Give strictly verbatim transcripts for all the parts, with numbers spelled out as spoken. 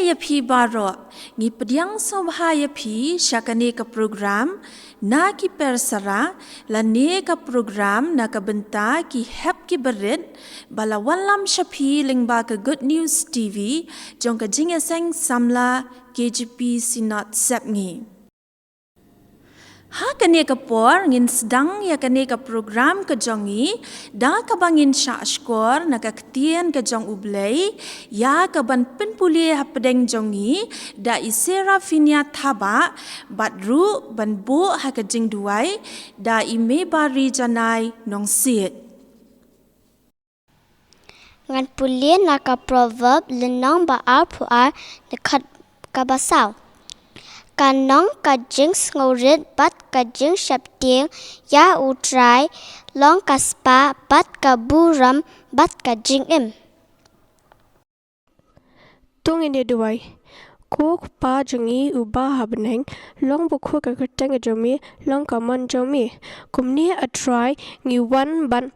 Ïa phi baroh, ngi pdiang sngewbha ïa phi sha kane ka program Na Ki Persara, lane ka program na ka bynta ki hep ki barit, ba la wallam sha phi lyngba ka Good News T V jong ka Jingïaseng Samla K J P Synod Sepngi. Ha kane ka por ngin sdang ïa kane ka program ka jong ngi da kaba ngin shah shkor na ka ktien ka jong U Blei, ïa kaban pynpule hapdeng jong ngi da i Seraphina Thabah, bad ruh ban buh ha ka jingduwai da i Mebari Janai Nongsiej. Ngan pule na ka Proverb lynnong ba arphew ar, dkhot kaba saw. Ka nong ka jingsngewrit bad ka jingsheptieng ïa U Trai, long ka spah bad ka burom bad ka jingim. To ngin ïa duwai. Ko Kpa jong ngi uba ha bneng, long bakhuid ka kyrteng jong me, long ka mon jong me. Kumne A Trai, ngi wan ban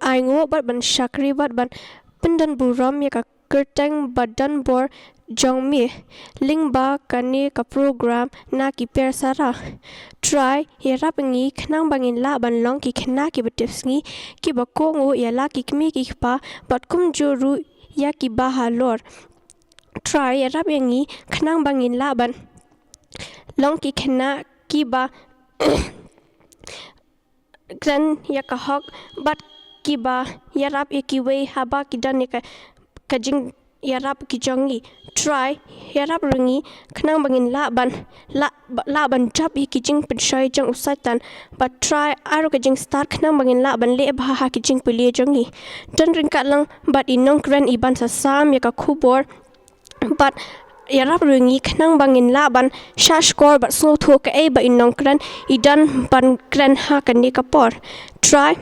ai nguh bad ban shakri bad ban pyndon burom ïa ka kyrteng ba don bor jong me lyngba kane ka program Na Ki Persara. Trai, ïarap ïa ngi khnang ba ngin lah ban long ki khynnah kiba tipsngi, kiba kohnguh ïa la ki kmie ki kpa, bad kumjuh ruh ïa kiba halor. Trai, ïarap ïa ngi khnang ba ngin lah ban long ki khynnah kiba kren ïa ka hok, bad kiba ïarap ïa kiwei haba ki don ïa ka, ka jingïarap ki jong ngi. Trai, ïarap ruh ïa ngi khnang ba ngin lah ban, lah, lah ban jop ïa ki jingpynshoi jong u Soitan. Bad Trai, ai ruh ka jingstad khnang ba ngin lah ban leh bha ha ki jingpule jong ngi. Don ryngkat lang bad i nongkren i ban sa sam ïa ka khubor, bad ïarap ruh ïa ngi khnang ba ngin lah ban shah shkor bad sngewthuh kaei ba i nongkren i don ban kren ha kane ka por. Trai,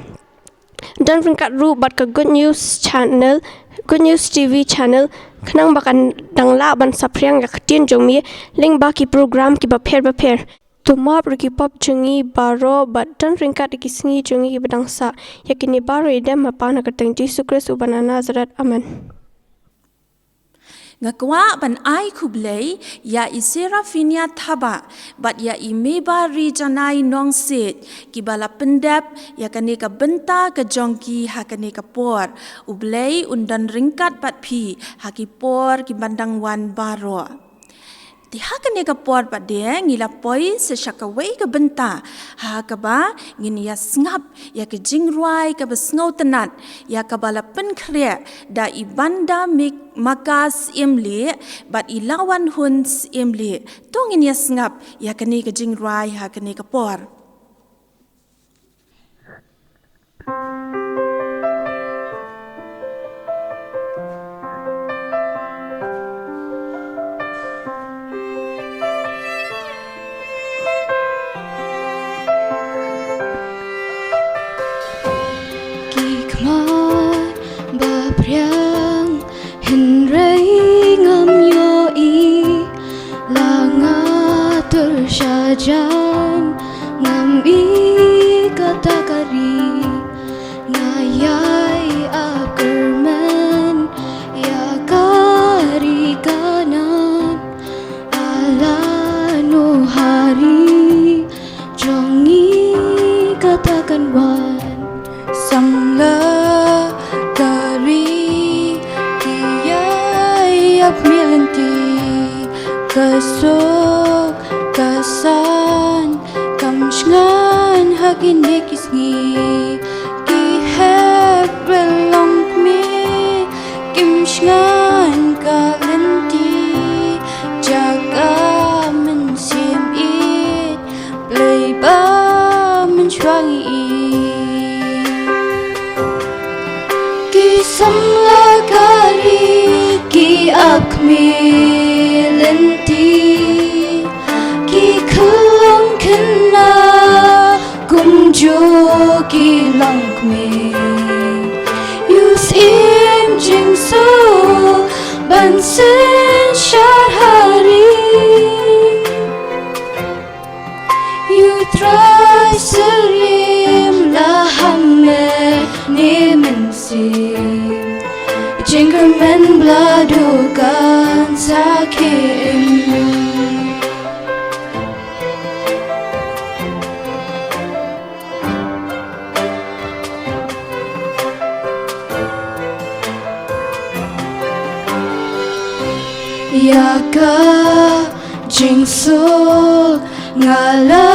don ryngkat ruh bad ka Good News Channel, Good News T V Channel, khnang ba kan dang lah ban saphriang ïa ka ktien jong me lyngba ki program kiba pher bapher. To map ruh ki pop jong ngi baroh, bad don ryngkat ïa ki sngi jong ngi kiba dang sah. Ïa kine baroh ngi dem ha ka kyrteng Jisu Khrist uba na Nasareth. Amen. Nga kwah ban ai khublei ïa i Seraphina Thabah bad ïa i Mebari Janai Nongsiej, kiba la pyndep ïa kane ka bynta ka jong ki ha kane ka por. U Blei un don ryngkat bad phi ha ki por kiban dang wan baroh. Te ha kane ka por pat de ngi la poi sa sha kawei ka bynta ha kaba ngin ïa sngap ïa ka jingrwai kaba sngewtynnat, ïa kaba la pynkhreh da i Banda Mik-, Maka Syiemlieh bad i Lawanhun Syiemlieh. To ngin ïa sngap ïa kane ka jingrwai ha kane ka por. Ki khmat ba phriang, hynrei ngam ïohi. La nga tur sha jan, ngam i kata ka ri. Nga ïai ap kyrmen ïa ka ri Kanaan. A la no ha ri jong ngi kata kan wan. Samla ka ri, ki ïai ap mi lynti. Ka suk ka san, kam shngaiñ ha kine ki sngi. Ki hep re longkmie, kim shngaiñ ka lynti. Jaka mynsiem ïeit, Blei ba mynshuwa ngi ïeit. Ki samla ka ri, ki ap khmih lynti. Ki khyllung khynnah kumjuh ki longkmie. Ïoh syiem jingsuk ban synshar ha ri. Ïoh Trai syriem la ha me ne mynsiem. Jingkyrmen ba la dukan sa Ïa ka jingsuk nga la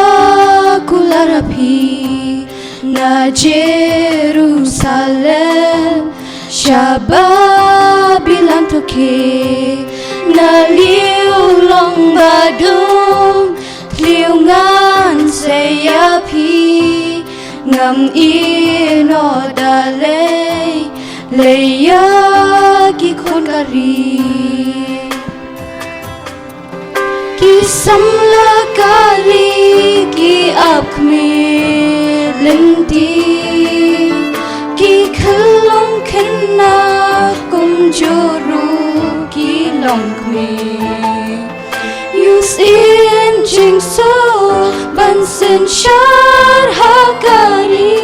kular ïa phi na Jerusalem, sha Babilon to ki, na liu long ba dum tliu ngan sa ïa phi, ngam ïehnoh da lei lei ïa ki khun ka ri. Ki samla ka ri ki ap khmih lynti, ki khyllung khynnah kumjuh ruh ki long khmih. Ïohi jingsuk ban synshar ha ka ri.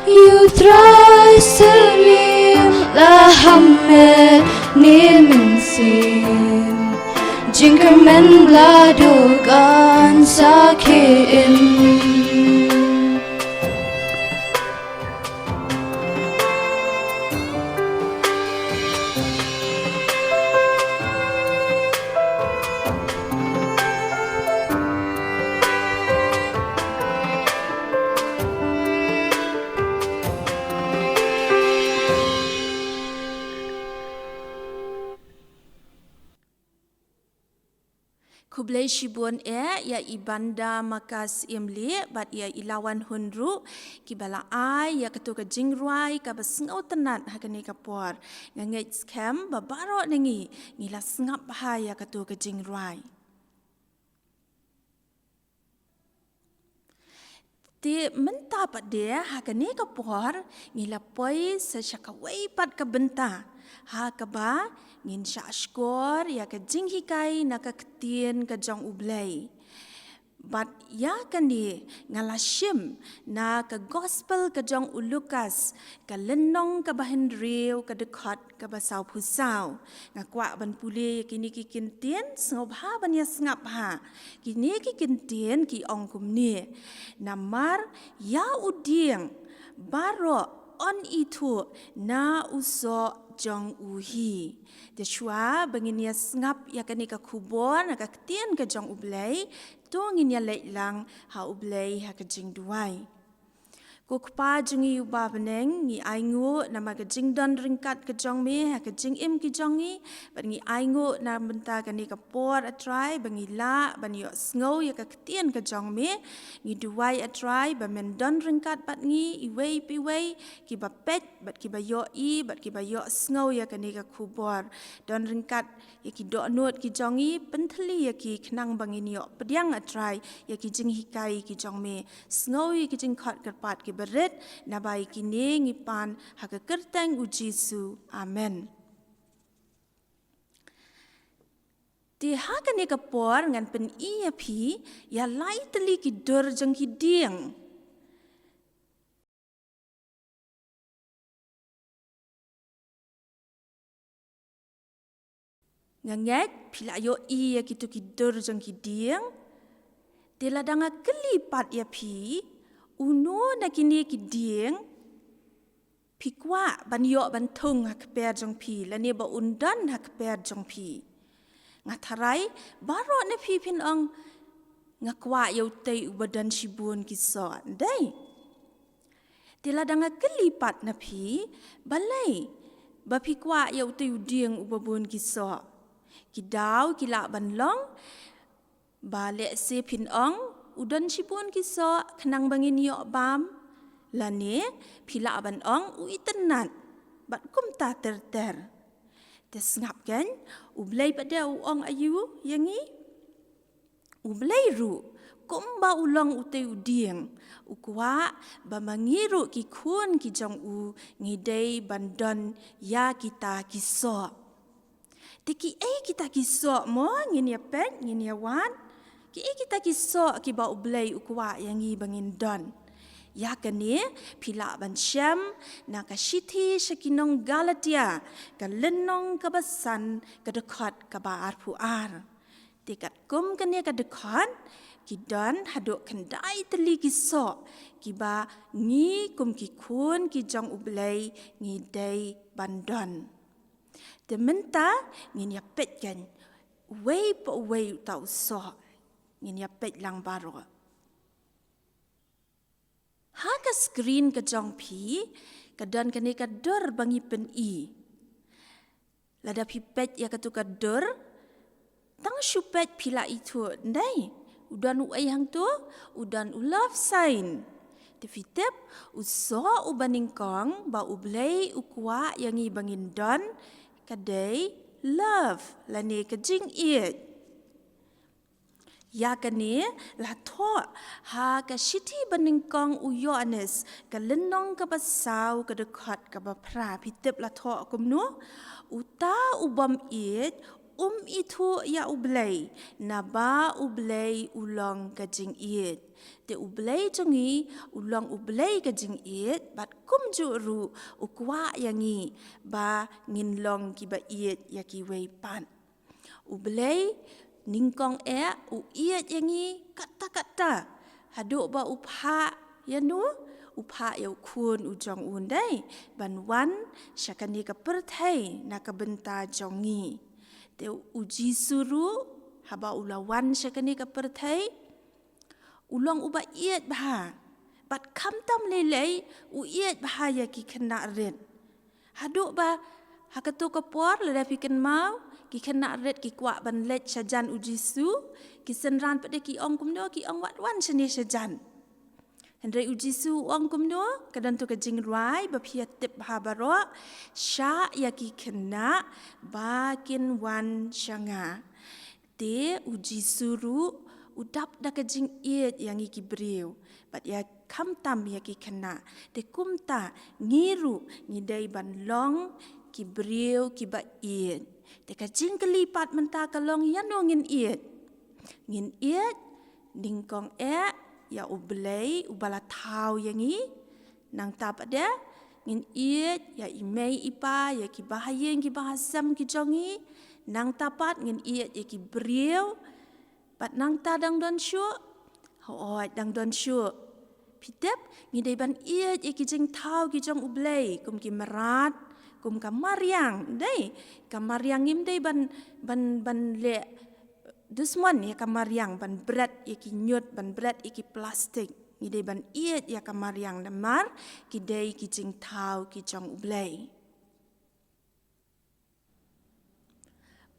Ïa U Trai Syiem la hamet ne mynsiem, jingkyrmen la dukan sa khie im. Khublei shibun eh ïa i Banda Makas Imli bad ïa i Lawan Hun ruh, kiba la ai ïa kato ka jingrwai kaba sngewtynnat ha kane ka por. Nga ngeit skhem ba baroh na ngi ngi la sngap bha ïa kato ka jingrwai. Te mynta pat de ha kane ka por ngi la poi sa sha kawei pat ka bynta ha kaba ngin shah shkor ïa ka jinghikai na ka ktien ka jong U Blei. Bad ïa kane nga la shim na ka Gospel ka jong u Lukas, ka lynnong kaba hynriew, ka dkhot kaba sawphew saw. Nga kwah ban pule ïa kine ki kyntien, sngewbha ban ïa sngap bha. Kine ki kyntien ki ong kumne: Namar ïa u dieng baroh yn ithuh na u soh jong u hi. Te shuwa ba ngin ïa sngap ïa kane ka khubor na ka ktien ka jong U Blei, to ngin ïa leit lang ha U Blei ha ka jingduwai. Ko Kpa jong ngi uba ha bneng, ngi ainguh namar ka jingdon ryngkat ka jong me ha ka jingim ka jong ngi, bad ngi ainguh na bynta kane ka por, A Trai, ba ngi lah ban ïohsngew ïa ka ktien ka jong me. Ngi duwai, A Trai, ba men don ryngkat bad ngi iwei pa iwei, kiba peit bad kiba ïohi bad kiba ïohsngew ïa kane ka khubor. Don ryngkat ïa ki dohnud ki jong ngi, pynthylli ïa ki khnang ba ngin ïoh pdiang, A Trai, ïa ki jinghikai ki jong me. Sngew ïa ki jingkhot kyrpad kiba rit, naba ïa kine ngi pan ha ka kyrteng U Jisu. Amen. Te ha kane ka por ngan pyni ïa phi ïa lai tylli ki dur jong ki dieng. Nga ngeit phi la ïohi ïa kito ki dur jong ki dieng. Te lada nga kylli pat ïa phi, uno na kine ki dieng phi kwah ban ïoh ban thung ha kper jong phi, lane ba un don ha kper jong phi? Nga tharai baroh na phi phin ong, nga kwah ïa utei uba don shibun ki soh, dei? Te lada nga kylli pat na phi, balei ba phi kwah ïa utei u dieng uba bun ki soh? Ki daw ki lah ban long ba lehse phin ong, u don shibun ki soh khnang ba ngin ïoh bam, lane phi lah ban ong u itynnat, bad kumta ter ter. Te sngap kein, U Blei pat de u ong aïu ïa ngi? U Blei ruh, kumba u long utei u dieng, u kwah ba ma ngi ruh ki khun ki jong u ngi dei ban don ïa kita ki soh. Te kiei kita ki soh mo, ngin ïa peit, ngin ïa wad? Kiei kita ki soh kiba U Blei u kwah ïa ngi ba ngin don? Ïa kane phi lah ban shem na ka shithi sha ki nong Galatia, ka lynnong kaba san, ka dkhot kaba arphew ar. Te katkum kane ka dkhot, ki don haduh khyndai tylli ki soh kiba ngi kum ki khun ki jong U Blei ngi dei ban don. Te mynta ngin ïa peit kan, uwei pa uwei uta u soh. Ngin ïa peit lang baroh. Ha ka screen ka jong phi, ka don kane ka dur ba ngi pyni. Lada phi peit ïa katu ka dur, tang shu peit phi la ithuh, ndei? U don uei hangtu? U don u love sign. Te phi tip, u soh uba nyngkong ba U Blei u kwah ïa ngi ba ngin don, ka dei love, lane ka jingïeit. Ïa kane la thoh ha ka shithi ba nyngkong u Ïoannis, ka lynnong kaba saw, ka dkhot kaba phra. Phi tip la thoh kumno? Uta u bym ïeit um ithuh ïa U Blei, naba U Blei u long ka jingïeit. Te U Blei jong ngi u long U Blei ka jingïeit, bad kumjuh ruh u kwah ïa ngi ba ngin long kiba ïeit ïa kiwei pat. U Blei nyngkong eh u ïeit ïa ngi katta katta, haduh ba u phah ïa no, u phah ïa u Khun u jong u, ndei, ban wan sha kane ka pyrthei na ka bynta jong ngi. Te u Jisu ruh, haba u la wan sha kane ka pyrthei, u long uba ïeit bha. Bad khamtam lei lei, u ïeit bha ïa ki khynnah rit. Haduh ba ha kato ka por, lada phi kynmaw, ki khynnah rit ki kwah ban leit shajan u Jisu, ki synran pat de ki ong kumno? Ki ong, wat wan shane shajan. Hynrei u Jisu u ong kumno? Ka don tu ka jingrwai ba phi ïa tip bha baroh, shah ïa ki khynnah ba kin wan sha nga. Te u Jisu ruh u dap da ka jingïeit ïa ngi ki briew, bad ïa khamtam ïa ki khynnah. Te kumta ngi ruh ngi dei ban long ki briew kiba ïeit. Te ka jingkylli pat mynta ka long, ïano ngin ïeit? Ngin ïeit nyngkong eh ïa U Blei uba la thaw ïa ngi. Nangta pat de ngin ïeit ïa i mei i pa, ïa ki bahaïing ki bahasem ki jong ngi. Nangta pat ngin ïeit ïa ki briew. Bad nangta dang don shuh? Hooid, dang don shuh. Phi tip, ngi dei ban ïeit ïa ki jingthaw ki jong U Blei, kum ki mrad, kum ka mariang, dei? Ka mariang ngim dei ban, ban, ban leh dusmon ïa ka mariang, ban bret ïa ki ñiut, ban bret ïa ki plastik. Ngi dei ban ïeit ïa ka mariang namar ki dei ki jingthaw ki jong U Blei.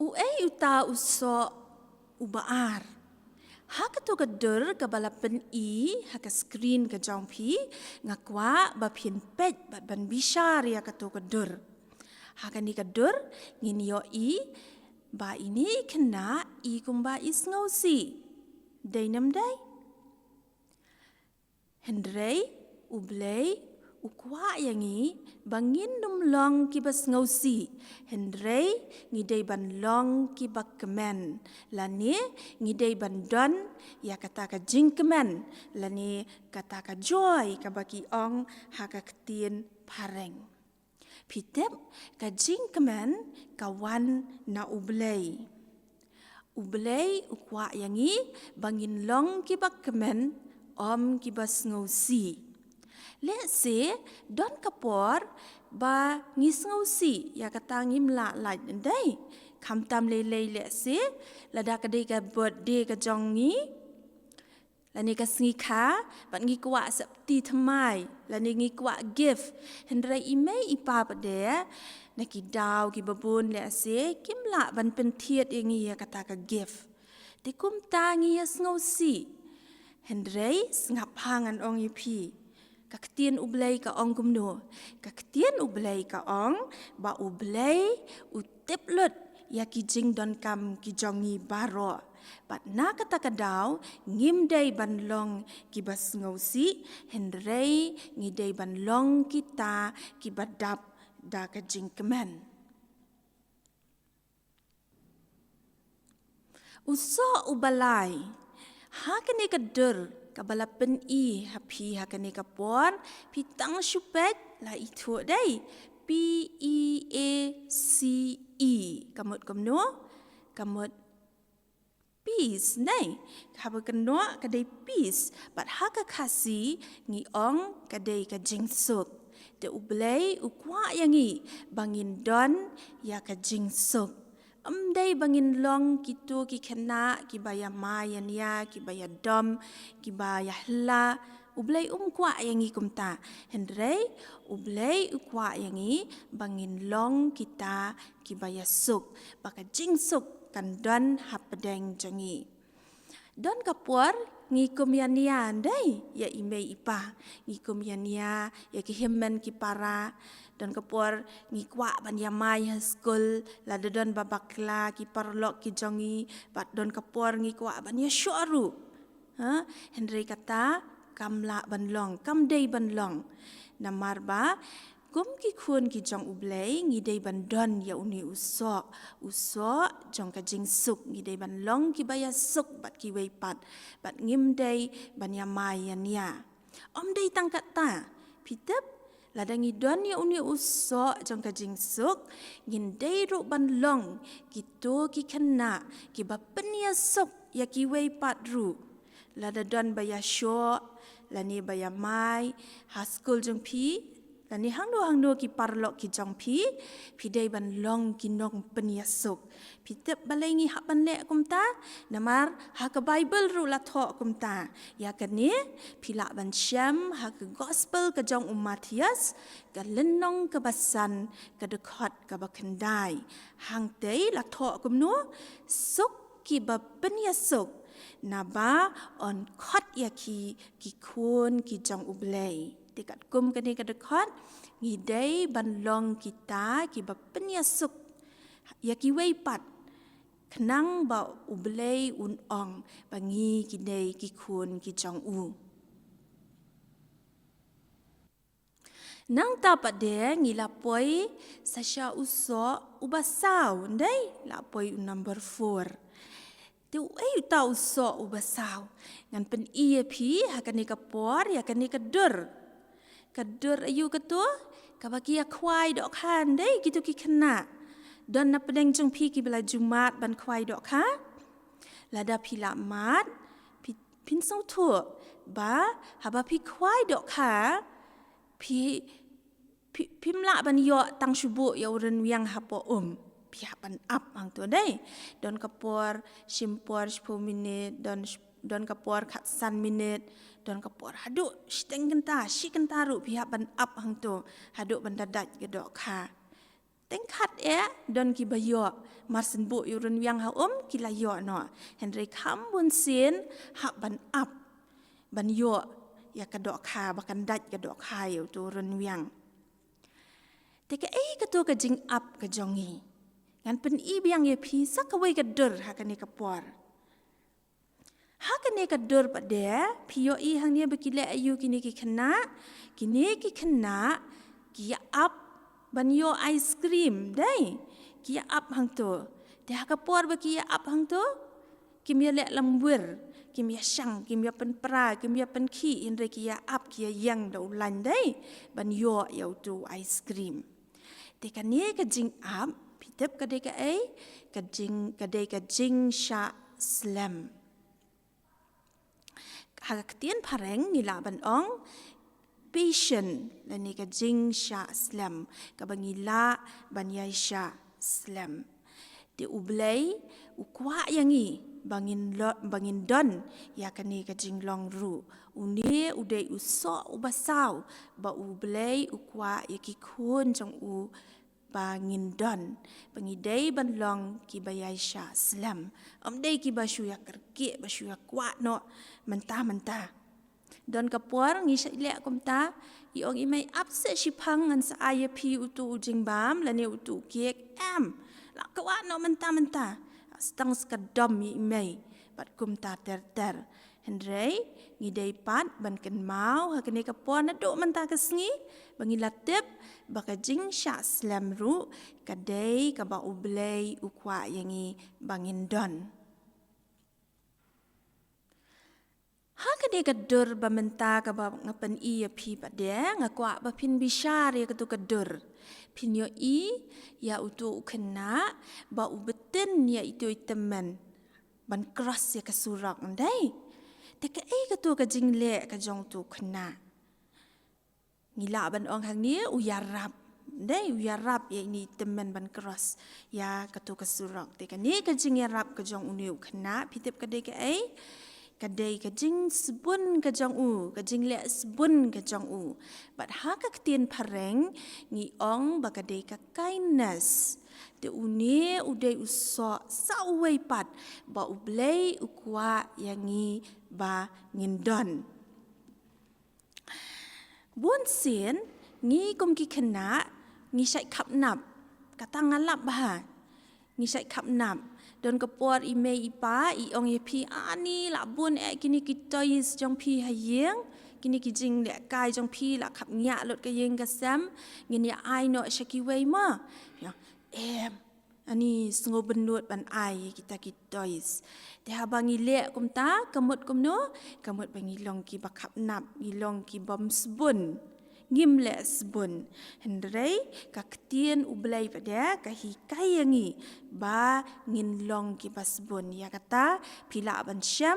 Uei uta u soh uba ar? Ha kato ka dur kaba la pyni ha ka screen ka jong phi, nga kwah ba phin peit bad ban bishar ïa kato ka dur. Ha kane ka dur ngin ïohi ba ine i khynnah i kumba i sngewsih. Dei ne ym dei? Hynrei U Blei u kwah ïa ngi ba ngin ym long kiba sngewsih, hynrei ngi dei ban long kiba kmen, lane ngi dei ban don ïa kata ka jingkmen, lane kata ka joy kaba ki ong ha ka ktien phareng. Phi tip, ka jingkmen ka wan na U Blei. U Blei u kwah ïa ngi ba ngin long kiba kmen, ym kiba sngewsih. Lehse don ka por ba ngi sngewsih ïa kata ngim lah lait, dei? Khamtam lei lei, lehse lada ka dei ka birthday ka jong ngi, lane ka sngi kha, bad ngi kwah septi thymmai, lane ngi kwah gift. Hynrei i mei i pa pat de, na ki daw kiba bun lehse kim lah ban pynthied ïa ngi ïa kata ka gift. Te kumta ngi ïa sngewsih. Hynrei sngap ha, ngan ong ïa phi, ka ktien U Blei ka ong kumno? Ka ktien U Blei ka ong ba U Blei u tip lut ïa ki jingdonkam ki jong ngi baroh. Bad na kata ka daw ngim dei ban long kiba sngewsih, hynrei ngi dei ban long kita kiba dap da ka jingkmen. U soh uba lai. Ha kane ka dur kaba la pyni ha phi ha kane ka por, phi tang shu peit la ithuh, dei? P E A C E. Ka mut kumno? Ka mut peace, dei? Haba kynnoh ka dei peace, bad ha ka Khasi ngi ong ka dei ka jingsuk. Te U Blei u kwah ïa ngi ba ngin don ïa ka jingsuk. Ym dei ba ngin long kito ki khynnah kiba ïamai ïania, kiba ïadom, kiba ïahylla. U Blei um kwah ïa ngi kumta. Hynrei U Blei u kwah ïa ngi ba ngin long kita kiba ïasuk, ba ka jingsuk kan don hapdeng jong ngi. Don ka por ngi kum ïania, ndei, ïa i mei i pa. Ngi kum ïania ïa ki hynmen ki para. Don ka por ngi kwah ban ïamai ha skul, lada don ba bakla ki paralok ki jong ngi, bad don ka por ngi kwah ban ïashoh ruh. Ha, hynrei kata kam lah ban long, kam dei ban long. Namar ba kum ki khun ki jong U Blei ngi dei ban don ïa une u soh, u soh jong ka jingsuk, ngi dei ban long kiba ïasuk bad kiwei pat, bad ngim dei ban ïamai ïania. Ym dei tang kata, phi tip, lada ngi don ïa une u soh jong ka jingsuk, ngin dei ruh ban long kito ki khynnah kiba pynïasuk ïa kiwei pat ruh. Lada don ba ïashoh, lane ba ïamai ha skul jong phi, lane hangno hangno ki paralok ki jong phi, phi dei ban long ki nongpynïasuk. Phi tip balei ngi hap ban leh kumta? Namar ha ka Baibl ruh la thoh kumta. Ïa kane phi lah ban shem ha ka Gospel ka jong u Mathaios, ka lynnong kaba san, ka dkhot kaba khyndai. Hangtei la thoh kumno? Suk kiba pynïasuk, naba yn khot ïa ki ki khun ki jong U Blei. Te katkum kane ka dkhot, ngi dei ban long kita kiba pynïasuk ïa kiwei pat, khnang ba U Blei un ong ba ngi ki dei ki khun ki jong u. Nangta pat de ngi la poi sa sha u soh uba saw, ndei, la poi u number four. Te uei uta u soh uba saw? Ngan pyni ïa phi ha kane ka por, ïa kane ka dur. Ka dur aïu kato? Kaba ki ïakhwai dohkha, ndei, kito ki khynnah. Don na pdeng jong phi kiba la ju mad ban khwai dohkha? Lada phi la mad, phi, phin sngewthuh ba haba phi khwai dohkha, phi, phi, phim lah ban ïoh tang shu buh ïa u rynwiang hapoh um. Phi hap ban ap hangto, ndei. Don ka por shiphew por, shiphew minit, don sh-, don ka por khatsan minit, don ka por haduh shiteng kynta, shi kynta ruh phi hap ban ap hangto haduh ban da dait ka dohkha. Teng khat eh don kiba ïoh, mar syn buh ïa u rynwiang ha um ki la ïoh noh. Hynrei kham bun sien hap ban ap ban ïoh ïa ka dohkha, ba kan dait ka dohkha ïa uto u rynwiang. Te kaei kato ka jingap ka jong ngi? Ngan pyni biang ïa phi sa kawei ka dur ha kane ka por. Ha kane ka dur pat de, phi ïohi hangne ba ki leh aïu kine ki khynnah? Kine ki khynnah ki ïa ap ban ïoh ice cream, dei? Ki ïa ap hangto. Te ha ka por ba ki ïa ap hangto, kim ïa leh lymwir, kim ïa shang, kim ïa pynpra, kim ïa pynkhih, hynrei ki ïa ap, ki ïa ïeng da u lain, dei, ban ïoh ïa uto u ice cream. Te kane ka jingap, phi tip ka dei kaei? Ka jing, ka dei ka jingshah slem. Ha ka ktien phareng ngi lah ban ong patient, lane ka jingshah slem, kaba ngi lah ban ïai shah slem. Te U Blei u kwah ïa ngi ba ngin lo-, ba ngin don ïa kane ka jinglong ruh. Une u dei u soh uba saw ba U Blei u kwah ïa ki khun jong u ba ngin don, ba ngi dei ban long kiba ïai shah slem. Ym dei kiba shu ïa kyrkieh, ba shu ïa kwah noh mynta mynta. Don ka por ngi shait leh kumta, i ong i mei, ap seh shiphang, ngan sa ai ïa phi uto u jingbam lane uto u kek. Em, la kwah noh mynta mynta. Stang sa ka dom ïa i mei. Bad kumta ter ter. Hynrei ngi dei pat ban kynmaw ha kane ka por naduh mynta ka sngi ba ngi la tip ba ka jingshah slem ruh ka dei kaba U Blei u kwah ïa ngi ba ngin don. Ha kane ka dur ba mynta kaba nga pyni ïa phi pat de, nga kwah ba phin bishar ïa kato ka dur. Phin ïohi ïa uto u khynnah ba u btin ïa ito i tymmen ban cross ïa ka surok, ndei? Te kaei kato ka jingleh ka jong uto u khynnah? Ngi lah ban ong hangne u ïarap. Dei, u ïarap ïa ine i tymmen ban cross ïa kato ka surok. Te kane ka jingïarap ka jong une u khynnah, phi tip ka dei kaei? Ka dei ka jingsbun ka jong u, ka jingleh sbun ka jong u. Bad ha ka ktien phareng ngi ong ba ka dei ka kindness. Te une u dei u soh sa uwei pat ba U Blei u kwah ïa ngi ba ngin don. Bun sien ngi kum ki khynnah ngi shait khapnap. Kata nga lap bha. Ngi shait khapnap. Don ka por i mei i pa i ong ïa phi, ani lah bun eh kine ki toys jong phi ha ïing, kine ki jinglehkai jong phi lah khapngiah lut ka ïing ka sem, ngin ïa ai noh sha kiwei ma. Ïa, em, ani sngewbynnud ban ai ïa kita ki toys. Te haba ngi leh kumta, ka mut kumno? Ka mut ba ngi long kiba khapnap, ngi long ki bym sbun. Ngim leh sbun. Hynrei ka ktien U Blei pat de ka hikai ïa ngi ba ngin long kiba sbun. Ïa kata phi lah ban shem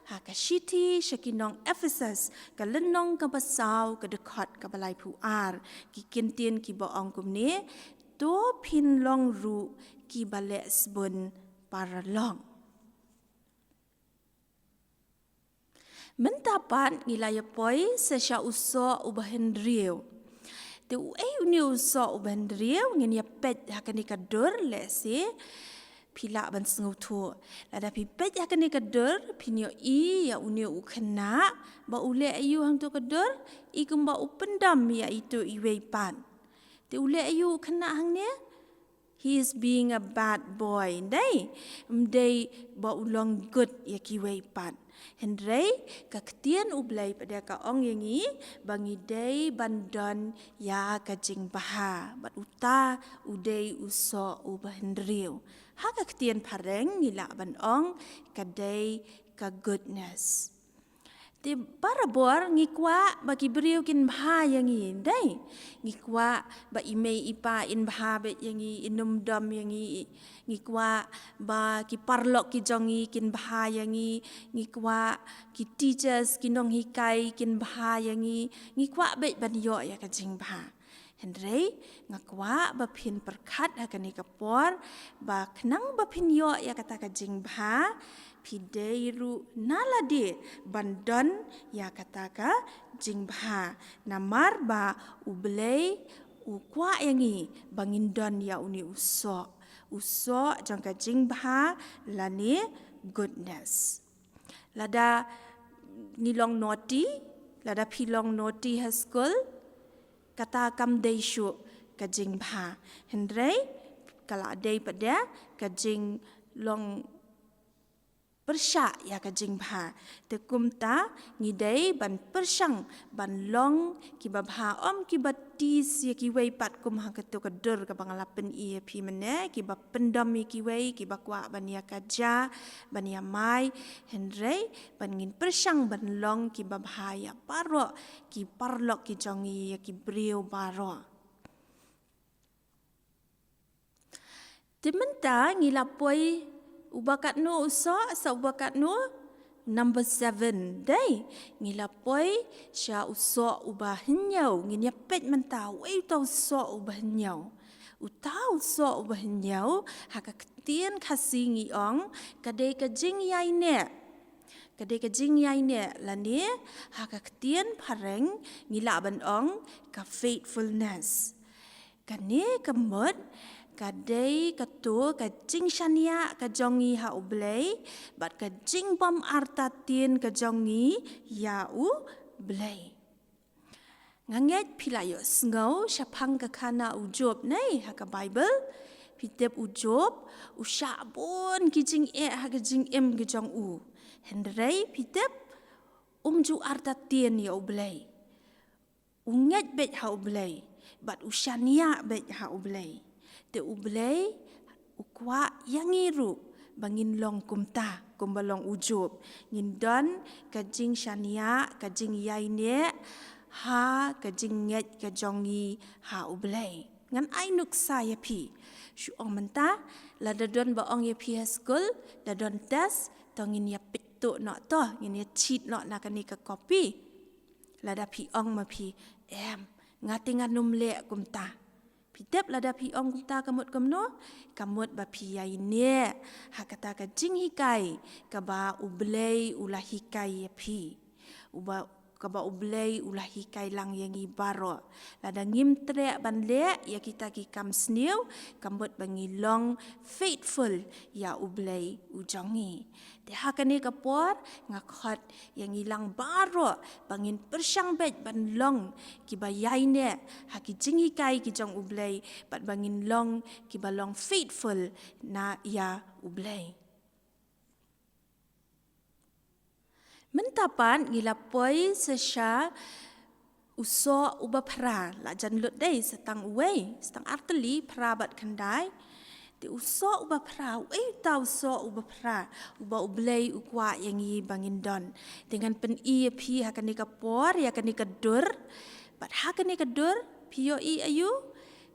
ha ka shithi sha ki nong Ephesus, ka lynnong kaba saw, ka dkhot kaba laiphew ar. Ki kyntien kiba ong kumne, to phin long ruh kiba leh sbun paralok. Mynta pat ngi la ïa poi sa sha u soh uba hynriew. Te uei une u soh uba hynriew? Ngin ïa peit ha kane ka dur, lehse phi lah ban sngewthuh. Lada phi peit ha kane ka dur, phin ïohi ïa une u khynnah ba u leh aïu hangto ka dur? I kumba u pyndam ïa ito iwei pat. Te u leh aïu u khynnah hangne? He is being a bad boy, dei? Ym dei ba u long good ïa kiwei pat. Hynrei ka ktien U Blei pat de ka ong ïa ngi ba ngi dei ban don ïa ka jingbha. Bad uta u dei u soh uba hynriew. Ha ka ktien phareng ngi lah ban ong ka dei ka goodness. Te barabor ngi kwah ba ki briew kin bha ïa ngi, dei? Ngi kwah ba i mei i pa in bha beit ïa ngi, in ym dom ïa ngi. Ngi kwah ba ki paralok ki jong ngi kin bha ïa ngi. Ngi kwah ki teachers, ki nonghikai kin bha ïa ngi. Ngi kwah beit ban ïoh ïa ka jingbha. Hynrei nga kwah ba phin pyrkhat ha kane ka por ba khnang ba phin ïoh ïa kata ka jingbha, phi dei ruh na lade ban don ïa kata ka jingbha. Namar ba U Blei u kwah ïa ngi ba ngin don ïa une u soh, u soh jong ka jingbha lane goodness. Lada ngi long naughty, lada phi long naughty ha skul, kata kam dei shuh ka jingbha. Hynrei ka la dei pat de ka jinglong pyrshah ïa ka jingbha. Te kumta ngi dei ban pyrshang ban long kiba bha, ym kiba tease ïa kiwei pat kum ha kato ka dur kaba nga la pyni ïa phi mynne, kiba pyndom ïa kiwei, kiba kwah ban ïa kaja, ban ïa mai. Hynrei ba ngin pyrshang ban long kiba bha ïa baroh ki paralok ki jong ngi, ïa ki briew baroh. Te mynta ngi la poi uba katno u soh, sa uba katno? Number seven, dei? Ngi la poi sha u soh uba hynñiew. Ngin ïa peit mynta uei uta u soh uba hynñiew. Uta u soh uba hynñiew, ha ka ktien Khasi ngi ong ka dei ka jingïaineh. Ka dei ka jingïaineh lane ha ka ktien phareng ngi lah ban ong ka faithfulness. Kane ka mut ka dei kato ka jingshaniah ka jong ngi ha U Blei bad ka jingbym artatien ka jong ngi ïa U Blei. Nga ngeit phi la ïohsngew shaphang ka khana u Job, nei, ha ka Baibl. Phi tip u Job u shah bun ki jingeh ha ka jingim ka jong u. Hynrei phi tip, um ju artatien ïa U Blei. U ngeit beit ha U Blei bad u shaniah beit ha U Blei. Te U Blei u kwah ïa ngi ruh ba ngin long kumta, kumba long u Job. Ngin don ka jingshaniah, ka jingïaineh ha ka jingngeit ka jong ngi ha U Blei. Ngan ai nuksa ïa phi. Shu ong mynta, lada don ba ong ïa phi ha skul, da don test, to ngin ïa peit tuh noh, to ngin ïa cheat noh na kane ka copy. Lada phi ong ma phi, em, Nga te ngan ym leh kumta. Phi tip lada phi ong kumta ka mut kumno? Ka mut ba phi ïaineh ha kata ka jinghikai kaba U Blei u la hikai ïa phi. Uba, kaba U Blei u la hikai lang ïa ngi baroh. Lada ngim treh ban leh ïa kita ki kam sniew, ka mut ba ngi long faithful ïa U Blei u jong ngi. Te ha kane ka por nga khot ïa ngi lang baroh ba ngin pyrshang beit ban long kiba ïaineh ha ki jinghikai ki jong U Blei, bad ba ngin long kiba long faithful na ïa U Blei. Mynta pat ngi la poi sa sha u soh uba phra, la jan lut dei, sa tang uwei, sa tang artylli, phra bad khyndai. Te u soh uba phra, uei uta u soh uba phra uba U Blei u kwah ïa ngi ba ngin don? Te ngan pyni ïa phi ha kane ka por, ïa kane ka dur. Bad ha kane ka dur phi ïohi aïu?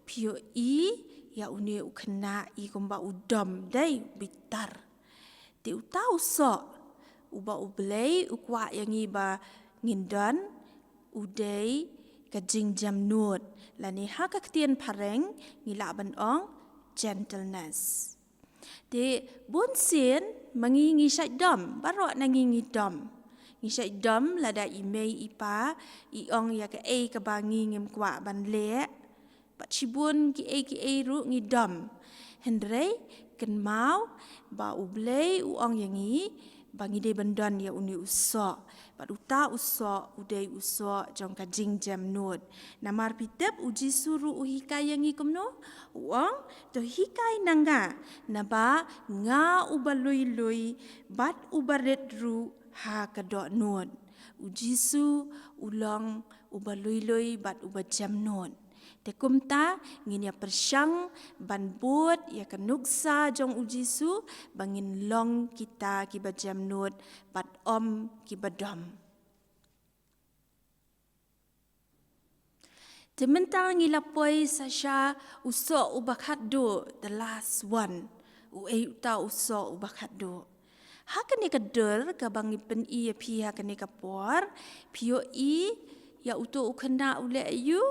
Phi ïohi ïa une u khynnah i kumba u dom dei, u bitar. Te uta u soh uba U Blei u kwah ïa ngi ba ngin don, u dei ka jingjemnud, lane ha ka ktien phareng ngi lah ban ong gentleness. Te bunsien ma ngi ngi shait dom, baroh na ngi ngi dom. Ngi shait dom lada i mei i pa i ong ïa kaei kaba ngi ngim kwah ban leh. Bad shibun kiei kiei ruh ngi dom. Hynrei kynmaw ba U Blei u ong ïa ngi ba ngi dei ban don ïa une u soh. Bad uta u soh u dei u soh jong ka jingjemnud. Namar phi tip U Jisu ruh u hikai ïa ngi kumno? U ong, to hikai na nga, naba nga uba lui lui bad uba rit ruh ha ka dohnud. U Jisu u long uba lui lui bad uba jemnud. Te kumta ngin ïa pyrshang ban bud ïa ka nuksa jong U Jisu ba ngin long kita kiba jemnud bad ym kiba dom. Te mynta ngi la poi sa sha u soh uba khatduh, the last one. Uei uta u soh uba khatduh? Ha kane ka dur kaba ngi pyni ïa phi ha kane ka por, phi ïohi ïa uto u khynnah u leh aïu?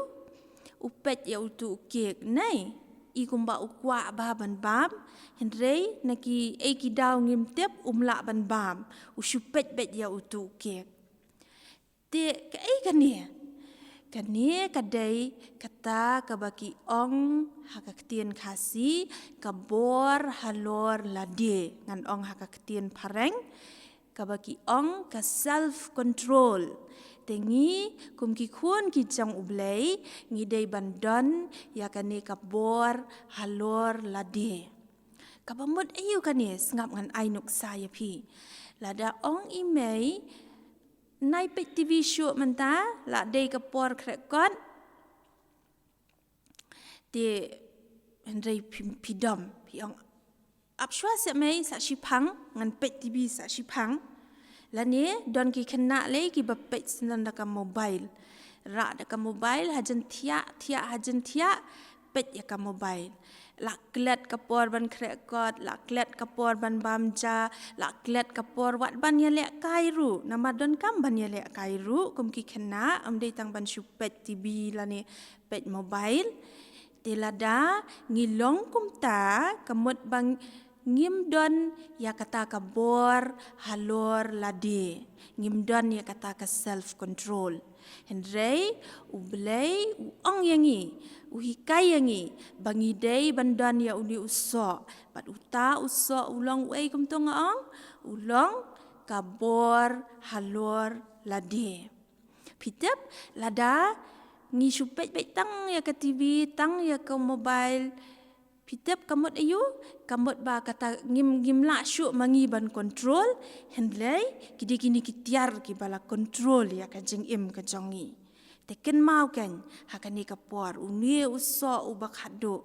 U peit ïa uto u kek, ne? I kumba u kwah ba ban bam, hynrei na kiei ki daw ngim tip, um lah ban bam. U shu peit beit ïa uto u kek. Te kaei kane? Kane ka dei kata kaba ki ong ha ka ktien Khasi ka bor halor lade, ngan ong ha ka ktien phareng kaba ki ong ka self control. Te ngi kum ki khun ki jong U Blei ngi dei ban don ïa kane ka bor halor lade. Kaba mut aïu kane? Sngap ngan ai nuksa ïa phi. Lada ong i mei, nai peit TV shuh mynta, la dei ka por khreh kot. Te hynrei phi, phi dom, phi ong, ap shuwa seh mei, sa shiphang, ngan peit TV sa shiphang. Lane don ki khynnah lei kiba peit syndon da ka mobile. Rah da ka mobile, hajan thiah, thiah, hajan thiah, peit ïa ka mobile. La klet ka por ban khreh kot, la klet ka por ban bam ja, la klet ka por wat ban ïalehkai ruh. Namar donkam ban ïalehkai ruh kum ki khynnah, ym dei tang ban shu peit TV lane peit mobile. Te lada ngi long kumta, ka mut ba ngim don ïa kata ka bor halor lade, ngim don ïa kata ka self control. Hynrei U Blei u ong ïa ngi, u hikai ïa ngi ba ngi dei ban don ïa une u soh. Bad uta u soh u long uei kumto nga ong? U long ka bor halor lade. Phi tip, lada ngi shu peit beit tang ïa ka TV, tang ïa ka mobile, phi tip ka mut aïu? Ka mut ba kata ngim, ngim lah shuh ma ngi ban control, hynrei ki dei kine ki tiar kiba la control ïa ka jingim ka jong ngi. Te kynmaw kein, ha kane ka por, une u soh uba khatduh,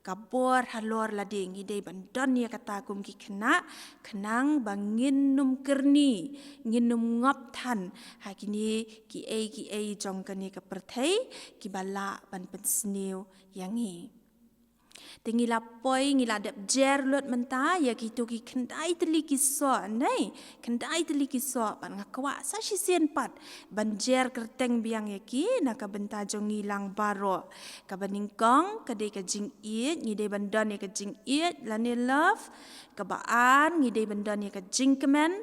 ka bor halor lade, ngi dei ban don ïa kata kum ki khynnah, khnang ba ngin ym kyrni, ngin ym ngop than ha kine kiei kiei jong kane ka pyrthei kiba lah ban pynsniew ïa ngi. Te ngi la poi, ngi la dep jer lut mynta ïa kito ki khyndai tylli ki soh, ne, khyndai tylli ki soh, bad nga kwah sa shisien pat ban jer kyrteng biang ïa ki na ka bynta jong ngi lang baroh. Kaba nyngkong ka dei ka jingïeit, ngi dei ban don ïa ka jingïeit lane love. Kaba ar ngi dei ban don ïa ka jingkmen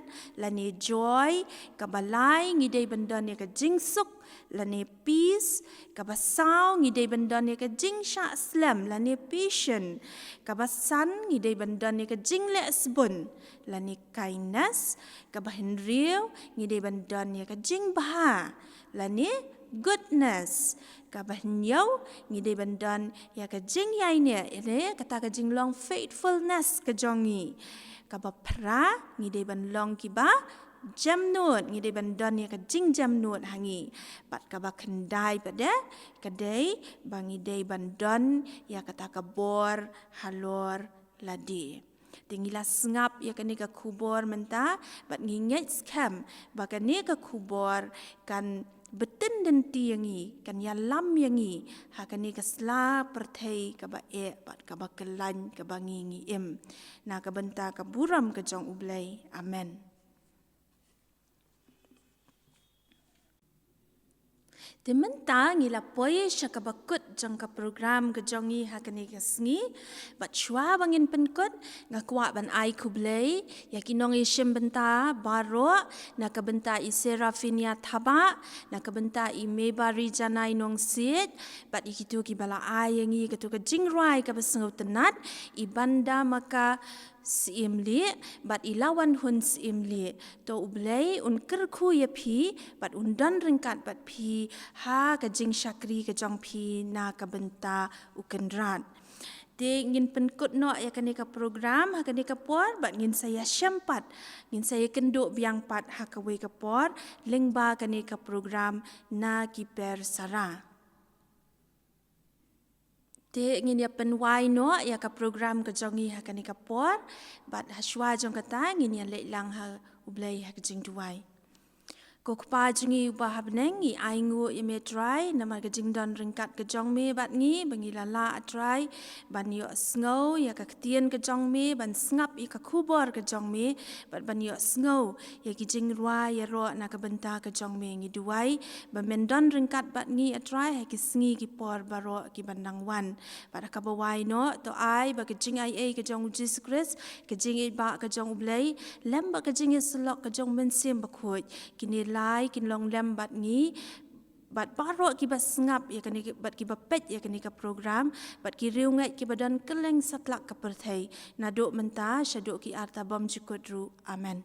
lane joy. Kaba lai ngi dei ban don ïa ka jingsuk lane peace. Kaba saw ngi dei ban don ïa ka jingshah slem lane patience. Kaba san ngi dei ban don ïa ka jingleh sbun lane kindness. Kaba hynriew ngi dei ban don ïa ka jingbha lane goodness. Kaba hynñiew ngi dei ban don ïa ka jingïaineh, ïa ne kata ka jinglong faithfulness ka jong ngi. Kaba phra ngi dei ban long kiba jemnud, ngi dei ban don ïa ka jingjemnud ha ngi. Bad kaba khyndai pat de ka dei ba ngi dei ban don ïa kata ka bor halor lade. Te ngi la sngap ïa kane ka khubor mynta, bad ngi ngeit skhem ba kane ka khubor kan btin dynti ïa ngi, kan ïalam ïa ngi ha kane ka sla pyrthei kaba eh bad kaba khlaiñ kaba ngi ngi im. Na ka bynta ka burom ka jong U Blei. Amen. Te mynta ngi la poi sha kaba kut jong ka program ka jong ngi ha kane ka sngi. Bad shuwa ba ngin pynkut, nga kwah ban ai khublei ïa ki nongïashim bynta baroh, na ka bynta i Seraphina Thabah, na ka bynta i Mebari Janai Nongsiej, bad ïa kito kiba la ai ïa ngi kato ka jingrwai kaba sngewtynnat, i Banda Maka Syiemlieh bad i Lawanhun Syiemlieh. To U Blei un kyrkhu ïa phi bad un don ryngkat bad phi ha ka jingshakri ka jong phi na ka bynta U Kynrad. Te ngin pynkut noh ïa kane ka program ha kane ka por, bad ngin sa ïashem pat, ngin sa ïakynduh biang pat ha kawei ka por lyngba kane ka program Na Ki Persara. Te ngin ïa pynwai noh ïa ka program ka jong ngi ha kane ka por, bad ha shuwa jong kata ngin ïa leit lang ha U Blei ha ka jingduwai. Ko Kpa jong ngi uba ha bneng, ngi ainguh ïa me Trai namar ka jingdon ryngkat ka jong me bad ngi, ba ngi la lah, Trai, ban ïohsngew ïa ka ktien ka jong me, ban sngap ïa ka khubor ka jong me, bad ban ïohsngew ïa ki jingrwai ïaroh na ka bynta ka jong me. Ngi duwai ba men don ryngkat bad ngi, A Trai, ha ki sngi ki por baroh kiban dang wan. Bad ha kaba wai noh, to ai ba ka jingaiei ka jong U Jisu Khrist, ka jingïeit bah ka jong U Blei, lem bad ka jingïasyllok ka jong U Mynsiem Bakhuid, kine lai kin long lem bad ngi bad baroh kiba sngap ïa kane, bad kiba peit ïa kane ka program, bad ki riewngeit kiba don kylleng satlak ka pyrthei, naduh mynta shaduh ki arta bymjukut ruh. Amen.